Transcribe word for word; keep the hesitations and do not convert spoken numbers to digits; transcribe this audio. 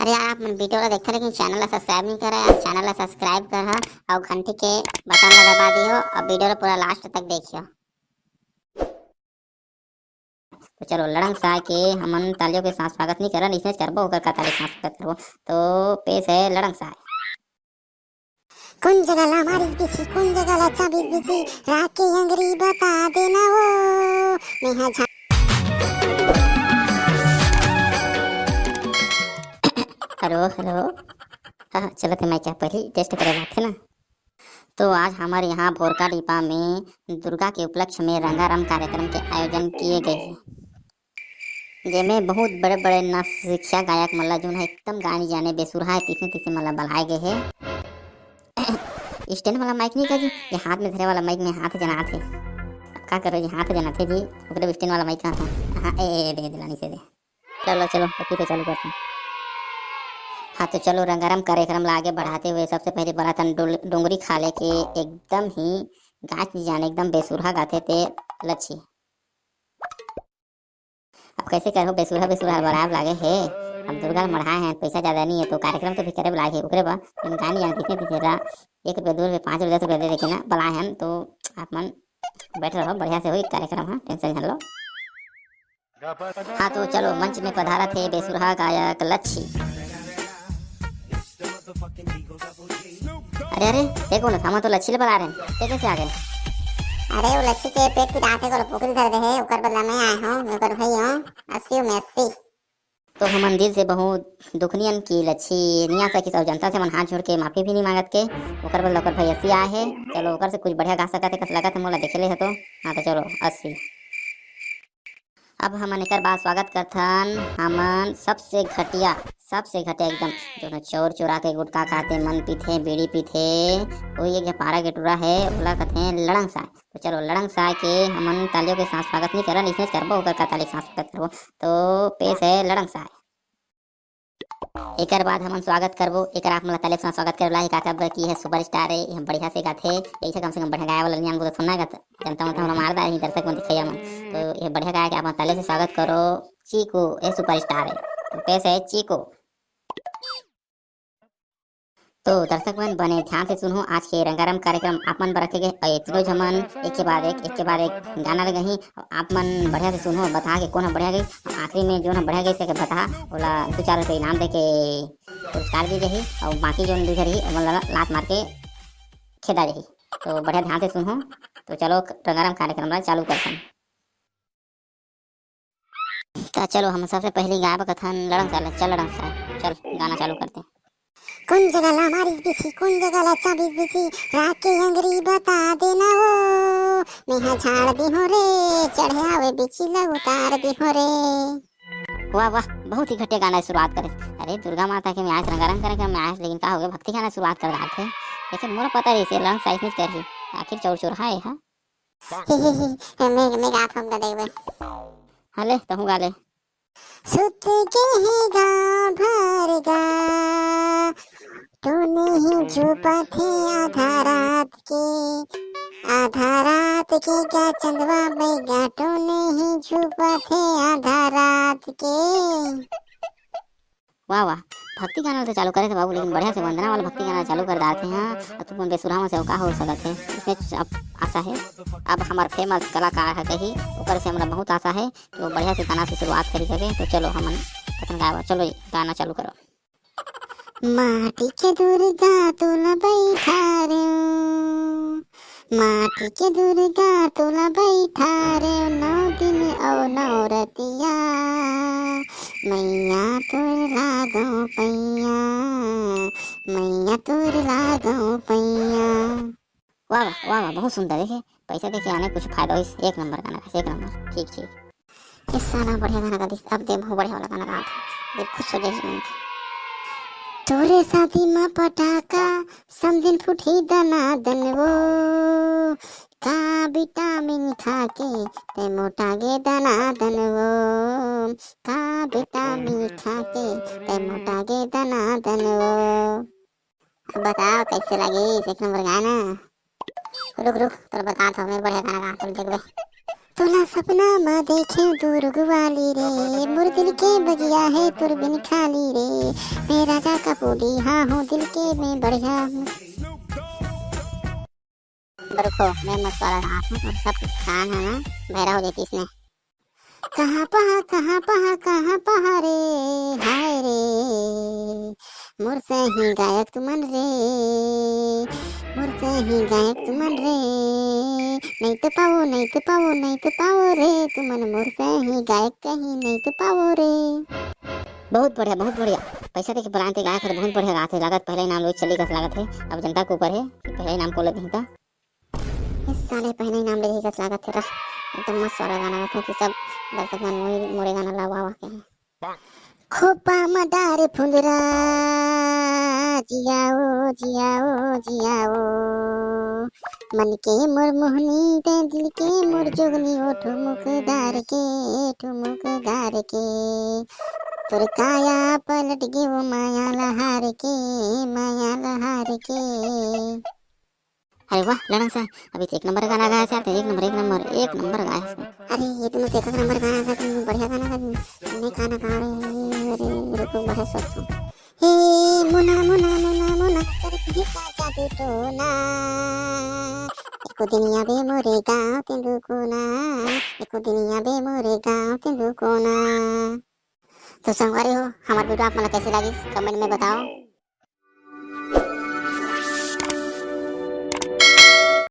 अरे यार, आप मन वीडियो ला देखते, लेकिन चैनल ला सब्सक्राइब नहीं करा यार। चैनल ला सब्सक्राइब कर हा और घंटी के बटन ला दबा दियो और वीडियो ला पूरा लास्ट तक देखियो। तो चलो, लड़ंग साय के हमन तालियों के साथ स्वागत नहीं करन, इसने करबो, ओकर का ताली के साथ स्वागत करबो। तो पेश है लड़ंग साय। कुन जगह ला मारिस बिछी, कुन जगह ला चाबिस बिछी, राख के अंगरी बता देना वो। मेहा झा- हेलो, हेलो। हाँ, हाँ, चलत हे, मैं क्या पहली टेस्ट करे बात है ना। तो आज हमारे यहाँ भोरका डीपा में दुर्गा के उपलक्ष्य में रंगारंग कार्यक्रम के आयोजन किए गए हैं, जेमे बहुत बड़े-बड़े नवसिखिया गायक मन ला, जोन ह एकदम गानी जाने बेसुरहा है, तिसे तिसे मन ला बलाए गए हे। स्टैंड वाला माइक नहीं का जी, ये हाथ में धरे वाला माइक में हाथ जनात हे। अब का करो, ये हाथ जनात हे जी, ओकरे स्टैंड वाला माइक कहाँ था? हाँ, ए, ए, दे, दे, लानी से दे। चलो, चलो, पक्की तो चालू करते हैं। हाँ, तो चलो, रंगारंग कार्यक्रम ला आगे बढ़ाते हुए सबसे पहले बलाथन डोल-, डोंगरी खाले के एकदम ही गाच नहीं जाने, एकदम बेसुरहा गाथे ते लच्छी। अब कैसे करहू, बेसुरहा बेसुरहा बलाब लागे हे। अब दुर्गा ल मढ़ाए हैं, पैसा ज्यादा नहीं है, तो कार्यक्रम तो भी करे लागे, ओकरे बर हम गानी जान कितने पीछे ला, एक रुपया, दो रुपया, पाँच रुपया, दस रुपया दे देके ना बलाए हैं, तो आप मन बैठ रहो, बढ़िया से होई कार्यक्रम, हाँ, टेंशन झन लो। हाँ, तो चलो, मंच में पधारत हे बेसुरहा गायक लच्छी। अरे, अरे, देखो ना, हम तो लच्छी ले बला रहे हैं, ये कैसे आ गए? अरे, वो लच्छी के पेट पिरात हे, कोला पोकरी धर दे हे, ओकर बदला मैं आए हूँ, मैं ओकर भाई हूँ, अस्सी में अस्सी। तो हमन दिल से बहुत दुखनियन की लच्छी निया सकिस और जनता से मन हाथ जोड़ के माफी भी नहीं मांगत के, ओकर बदला ओकर भाई अस्सी आए हे। चलो, ओकर से कुछ बढ़िया गा सकत हे, कस लगत हे मोला देखे ले हे तो। हाँ, तो चलो, अस्सी। अब हमन एकर बाद स्वागत करथन हमन सबसे घटिया, सबसे घटिया एकदम, जोन चोर चोरा के गुटखा खाथे, मन पीथे, बीड़ी पीथे, वही एक झपारा के टूरा हे, ओला कथे लड़ंग साय। तो चलो, लड़ंग साय के हमन तालियों के साथ स्वागत नहीं करन, इसने करबो, ओकर का ताली के साथ स्वागत करबो। तो पेश है लड़ंग साय। एकर बाद हमन स्वागत करबो, एकर आप मन ला ताली के साथ स्वागत करे ला हे, काकर बर कि यह सुपरस्टार हे, यह बढ़िया से गाथे, ऐसे कम से कम बढ़िया गाए वाला नहीं आन को तो सुनना गा, जनता मन तो हमला मार डारही, दर्शक मन, देखइया मन। तो यह बढ़िया गायक, आप मन ताली से स्वागत करो चीकू, ये सुपरस्टार हे। तो पेश है चीकू। तो दर्शक मन, बने ध्यान से सुनहू, आज के रंगारंग कार्यक्रम आप मन बर रखे गए, और ये तीनों झमन एक के बाद एक, एक के बाद एक गाना लगाही, और आप मन बढ़िया से सुनहू, बता के कौन ह बढ़िया गई, और आखिरी में जो ह बढ़िया गई, सके बता, ओला दो चार रुपये इनाम दे के पुरस्कार दी जाही, और बाकी जो दू झन रही, ओमन ला लात मार के खेदा जाही। तो बढ़िया ध्यान से सुनहू। तो चलो, रंगारंग कार्यक्रम ला चालू करथन। त चलो, हम सबसे पहली गाय बकथन लड़ंग साय, चल लड़ंग साय, चल गाना चालू करते। कुन जगह ला मारिस बिछी, कुन जगह ला चाबिस बिछी, राख के अंगरी बता देना वो। मेहा झाड़ दिहो रे, चढ़े आवे बिछी ला उतार दिहो रे। वाह, वाह, बहुत ही घटिया गाना शुरुआत करे। अरे, दुर्गा माता के मैं आयस, रंगारंग करे के मैं आयस, लेकिन का हो गया, भक्ति गाना शुरुआत कर डालथे। लेकिन मोला पता रही से लड़ंग साय नहीं करही, आखिर चोर चोर है, हाँ। ही, ही, ही, मैं, मैं गात हूँ, गा देबे। हाँ ले, तहूँ गा ले। सुत गे हे गाँव भर गा, टोने ही छुपत हे आधा रात के, आधा रात के गा चंदवा बैगा, टोने ही छुपत हे आधा रात के। वाह, वाह, भक्ति गाना तो चालू करे थे बाबू, लेकिन बढ़िया से वंदना वाला भक्ति गाना चालू कर डालते हैं। और तुमन बेसुरहा में से का हो सकत है, इसमें अब आशा है, अब हमार फेमस कलाकार है कही, ओकर से हमरा बहुत आशा है कि वो बढ़िया से गाना से शुरुआत करी सके। तो चलो, हमन कथन गावा, चलो, गाना चालू करो। माटी के दुर्गा तोला बैठा रे, माटी के दुर्गा तोला बैठा रे, नौ दिन औ नौ रतिया, मैया तोर लागो पैया, मैया तोर लागो पैया। वाह, वाह, वाह, वाह, बहुत सुंदर। देखे, पैसा देके आने कुछ फायदा होइस। एक नंबर गाना, एक नंबर। ठीक, ठीक। ये साला बढ़िया गाना गा दिस, अब दे बहुत बढ़िया वाला गाना गा दे। दे खुश हो जाए जीवन। तोरे शादी में पटाखा, समदिन फुटही दना दन वो। का विटामिन खा के ते मोटा गे दना दन वो। का विटामिन खा के ते मोटा गे दना दन वो। अब बताओ कैसे लगिस, एक नंबर गाना। रुक, रुक, तोर बतात हूँ, मैं बढ़िया गाना गा, तुम देखबे। तोला सपना म देखे दुर्ग वाली रे, मोर दिल के बगिया हे तोर बिन खाली रे। मैं राजा का पूड़ी हाँ हूँ, दिल के मैं बढ़िया हूँ। रुको, मैं मस्त वाला गाना सुन, और सब कान है ना, बहरा हो जाती इसने। कहाँ पहा, कहाँ पहा, कहाँ पहा रे, हाय रे। मोर सही गायक तुमन रे, मोर सही गायक तुमन रे। नहीं तो पाओ, नहीं तो पाओ, नहीं तो पाओ रे, तुमन मोर सही गायक कहीं नहीं तो पाओ रे। बहुत बढ़िया, बहुत बढ़िया। पैसा देके बुलाए ते गायक हर बहुत बढ़िया गात हे, लागत पहले इनाम लोग चली कस लागत हे, अब जनता के ऊपर हे कि पहले इनाम को लेते हैं का। इस साले पहले इनाम ले ही कस लागत हे रह। एकदम मस्त वाला गाना गात हे कि सब दर्शक मन मोरे, मोरे गाना ला वाह वाह के हैं। खोपा म डारे फुंदरा, जियाओ, जियाओ, जियाओ। मन के मोर मोहनी, ते दिल के मोर जोगनी, ओ ठुमुकदार के, ठुमुकदार के। तोर काया पलट गे वो माया लहार के, माया लहार के। अरे वाह लड़न सा, अभी तो एक नंबर गाना गाया यार, एक नंबर, एक नंबर, एक नंबर गाया। अरे ये तो मैं एक नंबर गाना गा, तुम बढ़िया गाना गा, तुमने गाना गा रहे हो। अरे रुको, बढ़िया सोच। हे मुना मुना मुना मुना, करती का जादू टोना। एको दिन आबे मोरे गाँव तेंदू कोना, एको दिन आबे मोरे गाँव तेंदू कोना। तो संगवारी हो, हमार वीडियो आप मन ला कैसे लागिस, कमेंट में बताओ।